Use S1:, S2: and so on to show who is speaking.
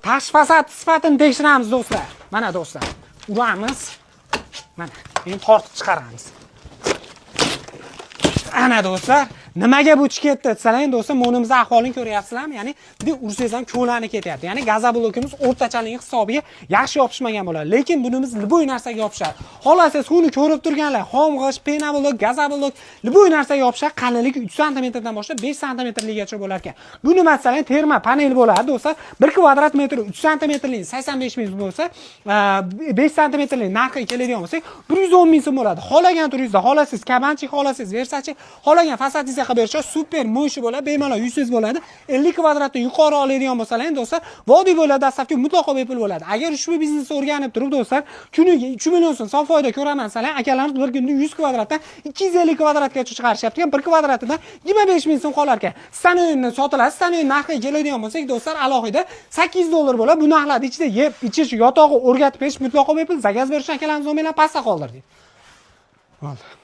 S1: Tashqi fasad sifatini tekshiramiz, do'stlar. Mana, do'stlar, uramiz. Mana, endi tortib chiqaramiz. Ana, do'stlar, nimaga bu chiqib ketdi desalar, endi, do'stlar, monimizni ahvolini ko'ryapsizlarmi? Ya'ni bunday ursangiz ham ko'lanib ketyapti. Ya'ni gazoblokimiz o'rtachaligi hisobiga yaxshi yopishmagan bo'ladi. Lekin bunimiz любой narsaga yopishadi. Xohlasangiz, uni ko'rib turganlar, xom g'isht, пеноблок, gazoblok, любой narsaga yopishadi. Qalinligi 3 santimetrdan boshlab 5 santimetrligacha bo'lar ekan. Bu nima desalar, terma panel bo'ladi, do'stlar. 1 kvadrat metr 3 santimetrlik 85 ming so'm bo'lsa, 5 santimetrlik narxiga keladigan bo'lsak, 110 ming so'm bo'ladi. Xohlagan turingizda, xohlasangiz кабанчик, xohlasangiz Versace, xohlagan fasadingizga qilib berishadi, супер мощный bo'ladi, bemalol yuzsiz bo'ladi. 50 kvadratdan yuqori oladigan bo'lsalar, endi, do'stlar, vodiy bo'ylab доставка mutlaqo bepul bo'ladi. Agar ushbu biznesni o'rganib turib, do'stlar, kuniga 3 million so'm sof foyda ko'raman desalar, akalarimiz bir kunda 100 kvadratdan 250 kvadratgacha chiqarishyapti ekan, 1 kvadratidan 25 ming so'm qolar ekan. Stanoyni sotiladi. Stanoy narxiga keladigan bo'lsak, do'stlar, alohida 800 dollar bo'ladi. Bu narxlarni ichida yeb, ichish, yotog'i o'rgatib berish mutlaqo bepul. Заказ berish akalarimiz nomerlarini pastda qoldirdik. Bo'ldi.